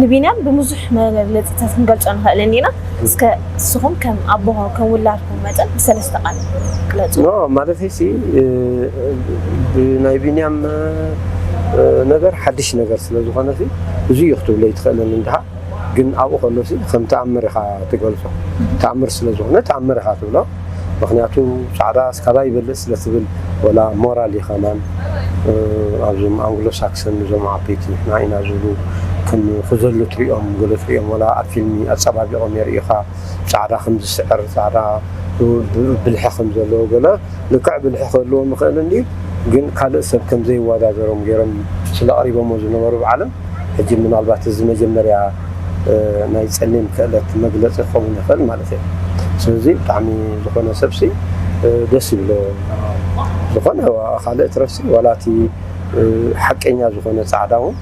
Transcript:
ንቢንያም ብብዙሕ መግለፅታት ክንገልፆ ንኽእል እንዲና። እስከ ንስኹም ከም ኣቦ ከም ውላድኩም መጠን ብሰለስተ ቃል ግለፁ። ኖ ማለት ሲ ናይ ቢንያም ነገር ሓድሽ ነገር ስለ ዝኾነ ብዙ እዩ ክትብሎ ይትኽእልን እንድሃ ግን ኣብኡ ከሎ ከም ተኣምር ኢኻ ትገልፆ። ተኣምር ስለ ዝኾነ ተኣምር ኢኻ ትብሎ። ምክንያቱ ፃዕዳ እስካባ ይበልፅ ስለ ትብል ወላ ሞራል እዩ ከማን ኣብዞም ኣንግሎ ሳክሰን እዞም ዓበይቲ ንሕና ኢና ዝብሉ ከም ክዘሉ ትሪኦም ገለ ትሪኦም ወላ ኣብ ፊልሚ ኣፀባቢቖም የርእዩኻ። ፃዕዳ ከም ዝስዕር ፃዕዳ ብልሒ ከም ዘለዎ ገለ ልክዕ ብልሒ ክህልዎም ይኽእል እንዲ ግን ካልእ ሰብ ከም ዘይወዳደሮም ገይሮም ስለ ኣቕሪቦሞ ዝነበሩ ብዓለም ሕጂ ምናልባት እዚ መጀመርያ ናይ ፀሊም ክእለት መግለፂ ክኸውን ይኽእል ማለት እዩ። ስለዚ ብጣዕሚ ዝኾነ ሰብሲ ደስ ይብሎ ዝኾነ ካልእ ትረፍሲ ዋላ እቲ ሓቀኛ ዝኾነ ፃዕዳ እውን